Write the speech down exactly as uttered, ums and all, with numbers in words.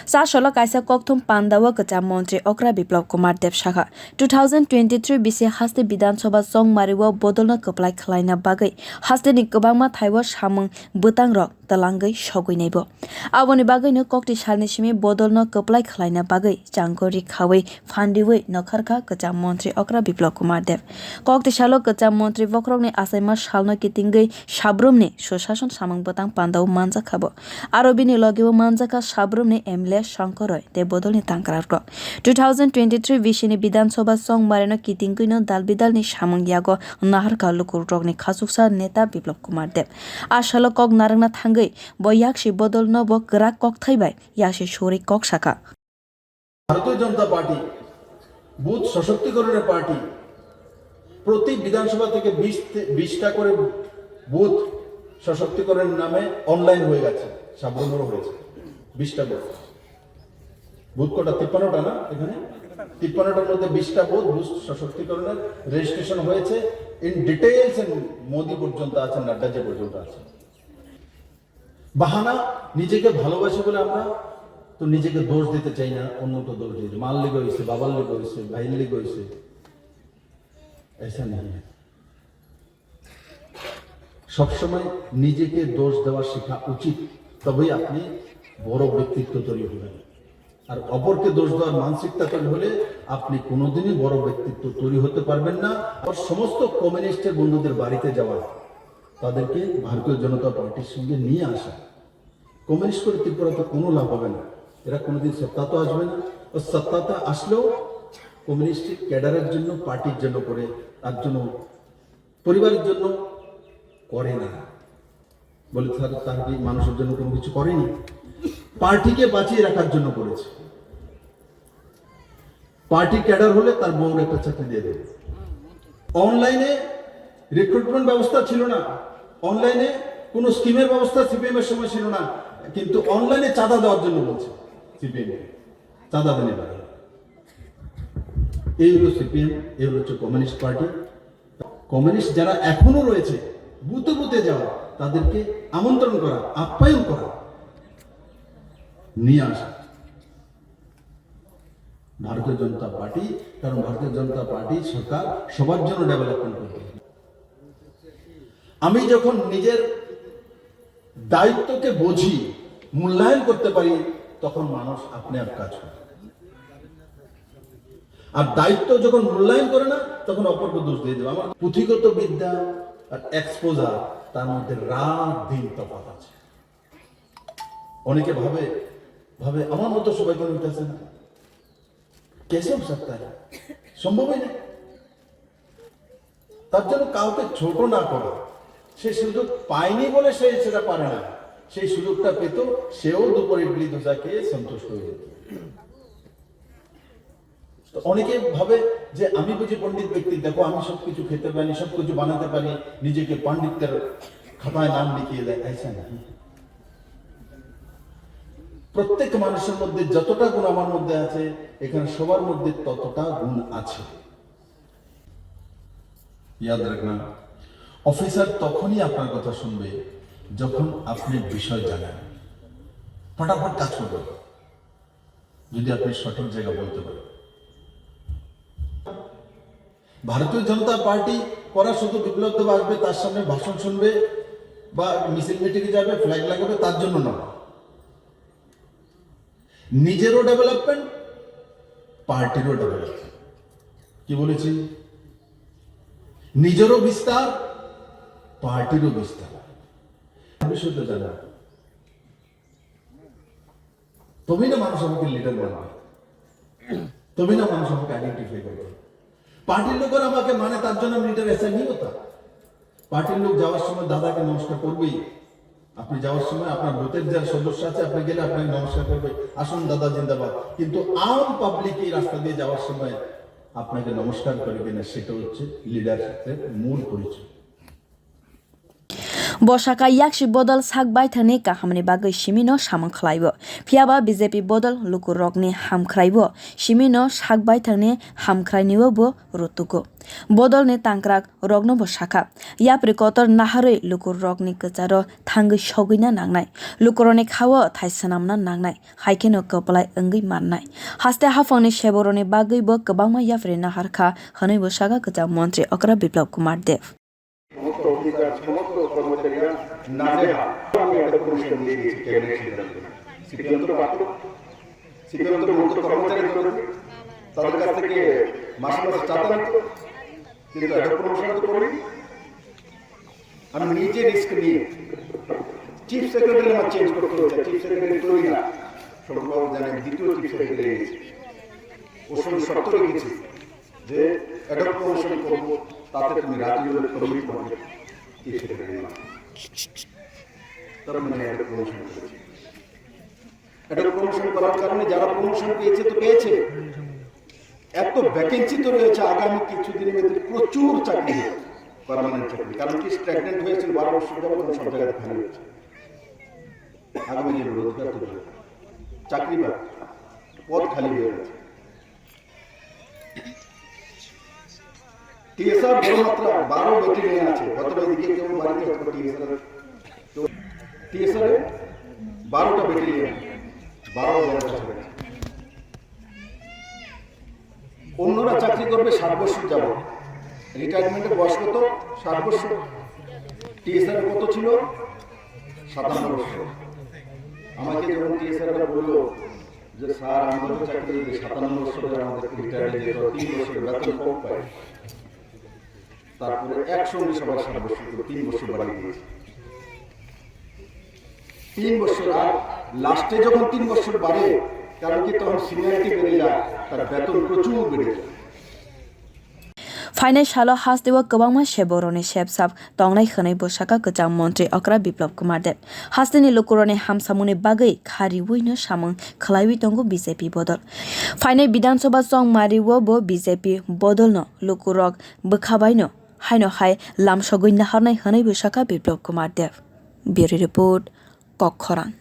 Chasolo kaisa kokthum pandao kwcham montri okra Biplab Kumar Deb sakha, two thousand twenty-three bisi haste Bidhan Sabha chongmario bodolno kwplai khwlaina bagwi hasteni kwbangma thaio samung bwtangrok twlangwi sogwi naibo. Aboni bagwino kokti salni simi bodolno kwplai khwlaina bagwi changkori khawi phandiwi nokharkha kwcham montri okra Biplab Kumar Deb. Kokti salo kwcham montri bokhorokni achaima salno kitingwi sabrumni Sushason samung bwtang pandao manjakha bo. Aro bini logeo manjakha sabrumni M L A Shankar Roy tei bodolni tangkararok. Two thousand twenty-three bisini Bidhan Sabha chongmarino kitingwino dal bidalni samung yago naharkha lukurokni khachuksa neta Biplab Kumar Deb. A salo kok narwkna thangwi bo yaksi bodolno bo kwrak kokthai bai yaksi suri kok sakha. ভারতীয় জনতা party booth সশক্তিকরণের পার্টি। প্রতি বিধানসভা থেকে বিশ থে- বিশটা করে বুথ সশক্তিকরণের নামে অনলাইন হয়ে গেছে, সাবরুমরও হয়েছে বিশটা বুথ। বুথ কটা? তিপ্পান্নটা না? এখানে তিপ্পান্নটার মধ্যে বিশটা বুথ বুথ সশক্তিকরণের রেজিস্ট্রেশন হয়েছে। ইন ডিটেলস মোদি পর্যন্ত আছে, নাড্ডাজি পর্যন্ত আছে। বাহানা, নিজেকে ভালোবাসি বলে আমরা তো নিজেকে দোষ দিতে চাই না, অন্যকে দোষ দিই। মার লিগে হয়েছে, বাবার লিগে হয়েছে, ভাইয়ের লিগে হয়েছে। এসা নেই। সবসময় নিজেকে দোষ দেওয়া শেখা উচিত, তবেই আপনি বড় ব্যক্তিত্ব তৈরি হবেন। আর অপরকে দোষ দেওয়ার মানসিকতা তৈরি হলে আপনি কোনোদিনই বড় ব্যক্তিত্ব তৈরি হতে পারবেন না। আর সমস্ত কমিউনিস্টের বন্ধুদের বাড়িতে যাওয়া, তাদেরকে ভারতীয় জনতা পার্টির সঙ্গে নিয়ে আসা। কমিউনিস্ট করে ত্রিপুরাতে কোনো লাভ হবে না। এরা কোনোদিন সত্তাতে আসবে না। ও সত্তাতে আসলেও কমিউনিস্ট ক্যাডারের জন্য, পার্টির জন্য করে, তার জন্য, পরিবারের জন্য করে না। বলে, স্যার, তার কি মানুষের জন্য কোনো কিছু করেনি? পার্টিকে বাঁচিয়ে রাখার জন্য করেছে। পার্টি ক্যাডার হলে তার বউর একটা চাকরি দিয়ে দেবে। অনলাইনে রিক্রুটমেন্ট ব্যবস্থা ছিল না, অনলাইনে কোনো স্কিমের ব্যবস্থা সিপিএম এর সময় ছিল না, কিন্তু অনলাইনে চাঁদা দেওয়ার জন্য বলছে সিপিএম, চাঁদা দেন এবার। এই হলো সিপিএম, এই হলো হচ্ছে কমিউনিস্ট পার্টি। কমিউনিস্ট যারা এখনো রয়েছে, বুথে বুথে যাওয়া, তাদেরকে আমন্ত্রণ করা, আপ্যায়ন করা, নিয়ে আসা ভারতীয় জনতা পার্টি। কারণ ভারতীয় জনতা পার্টি সরকার সবার জন্য ডেভেলপমেন্ট করবে। আমি যখন নিজের দায়িত্বকে বুঝি, মূল্যায়ন করতে পারি, তখন মানুষ আপনি আপ কাজ করে। আর দায়িত্ব যখন মূল্যায়ন করে না, তখন অপরকে দোষ দিয়ে দেবে। আমার পুঁথিগত বিদ্যা আর এক্সপোজার, তার মধ্যে রাত দিন তফাৎ আছে। অনেকে ভাবে, ভাবে, "আমার মতো সবাই কেন হইতেছে না? কেসে হো সকতা হ্যায়? সম্ভবই না।" তার জন্য কাউকে ছোট না করা। সে সুযোগ পায়নি বলে সে সেটা পারে না। সেই সুযোগটা পেত, সেও দুপুর ইডলি ধোসা খেয়ে সন্তুষ্ট হয়ে যেত। তো অনেকে ভাবে যে আমি বুঝি পণ্ডিত ব্যক্তি, দেখো আমি সবকিছু খেতে পারি, সবকিছু বানাতে পারি, নিজেকে পণ্ডিতের খাতায় নাম লিখিয়ে দেয়, ऐसा नहीं। প্রত্যেক মানুষের মধ্যে যতটা গুণ আমার মধ্যে আছে, এখানে সবার মধ্যে ততটা গুণ আছে। ইয়াদ রাখনা, অফিসার তখনই আপনার কথা শুনবে যখন আপনি বিষয় জানেন। ফটাফট কাজ করবে যদি আপনি সঠিক জায়গা বলতে পারেন। ভারতীয় জনতা পার্টি করা শুধু বিপ্লব দেব আসবে, তার সামনে ভাষণ শুনবে বা মিছিল মিটিংয়ে যাবে, ফ্ল্যাগ লাগাবে, তার জন্য নয়। নিজেরও ডেভেলপমেন্ট, পার্টিরও ডেভেলপমেন্ট। কি বলেছি? নিজেরও বিস্তার, পার্টিরও বিস্তার। ভবিষ্যতে জানা, তবেই না মানুষ আমাকে লিডার মানবে, তবেই না মানুষ আমাকে আইডেন্টিফাই করবে। পার্টির লোকেরা আমাকে মানে, তার জন্য আমি লিডার, ऐसा नहीं होता। পার্টির লোক যাওয়ার সময় দাদাকে নমস্কার করবেই। আপনি যাওয়ার সময় আপনার বুথের যারা সদস্য আছে, আপনি গেলে আপনাকে নমস্কার করবে, "আসুন দাদা, জিন্দাবাদ।" কিন্তু আম পাবলিক এই রাস্তা দিয়ে যাওয়ার সময় আপনাকে নমস্কার করে কিনা, সেটা হচ্ছে লিডারশিপের মূল পরিচয়। Bo sakha, yaksi bodol sak baithangni kahamni bagwi simino samung khlaio. Phiyaba B J P bodol lukurokni hamkhraio, simino sak baithangni hamkhrainio bo rutugo. Bodolni tangkrak rokno bo sakha, yapri kotor naharwi lukurokni kwcharo thangwi sogwina nangnai, lukurokni khao thai swnamna nangnai, haikheno kwplai wngwi mannai. Haste haphangni seborokni bagwi bo kwbangma yapri naharkha, hwnwi bo sakha kwcham montri Okra Biplab Kumar Deb. সমস্ত অফিসার, সমস্ত কর্মচারীরা নাজেহাল। আমি একটা কমিশন দিয়ে দিয়েছি ক্যাবিনেট সিদ্ধান্ত। সিদ্ধান্ত বাস্তব, সিদ্ধান্ত মূলত কর্মচারী করেছে, তাদের কাছ থেকে মাসে মাসে চাঁদা নিত, কিন্তু একটা প্রমোশন তো করিনি। আমি নিজে রিস্ক নিয়ে চিফ সেক্রেটারি আমার চেঞ্জ করতে হয়েছে, চিফ সেক্রেটারি তৈরি না, সম্ভব জানেন দ্বিতীয় চিফ সেক্রেটারি এনেছি। ওর সঙ্গে শর্ত রেখেছি যে অ্যাডহক কমিশন করবো, তাতে তুমি রাজি হলে তুমিই তোমাকে চিফ সেক্রেটারি বানাবো। তার মানে অ্যাডহক কমিশন করেছি। অ্যাডহক কমিশন করার কারণে যারা প্রমোশন পেয়েছে তো পেয়েছে, এত ভ্যাকেন্সি তো রয়েছে, আগামী কিছুদিনের মধ্যে প্রচুর চাকরি হবে, পার্মানেন্ট চাকরি। কারণ কি, স্ট্যাগনেন্ট হয়েছিল বারো বছর যাবত, এখন সব জায়গাতে খালি হয়েছে। আগামী দিনে রোজগার তৈরি হবে, চাকরি পাবে, পদ খালি হয়ে গেছে। টিএসআর বড় মাত্রা বারো ব্যাটালিয়ন আছে, হয়তো এদিকে কেউ বাড়িতে হয়তো টিএসআর, তো টিএসআর এ বারোটা ব্যাটালিয়ন, বারো হাজার কাছাকাছি। অন্যরা চাকরি করবে সাত বছর যাবত, রিটায়ারমেন্টের বয়স কত? ষাট বছর। টিএসআর কত ছিল? সাতান্ন বছর। আমাকে যখন টিএসআর বললো যে, "স্যার, আমরা তো চাকরি করি, সাতান্ন বছর ধরে আমাদের রিটায়ার হয়ে যেতে হয়, তিন বছর বেতন কম পাই।" তারপরে একসঙ্গে সবাই সাত বছর করে তিন বছর বাড়িয়ে দিয়েছে। তিন বছর, আর লাস্টে যখন তিন বছর বাড়ে, কারণ কি, তখন সিনিয়রিটি বেড়ে যায়, তার বেতন প্রচুর বেড়ে যায়। Phainai salo hasteo kwbangma seborokni sepsap tongnai hwnwi bo sakha kwcham montri Okra Biplab Kumar Deb. Hasteni lukurokni hamsamungni bagwi kha riwino samung khlaiwi tongo B J P bodol. Phainai Bidhan Sabha chongmario bo B J P bodolno lukurok bwkha baino haino hai lamsogwi naharnai hwnwi bo sakha Biplab Kumar Deb. Bureau Report, Kokkhorang.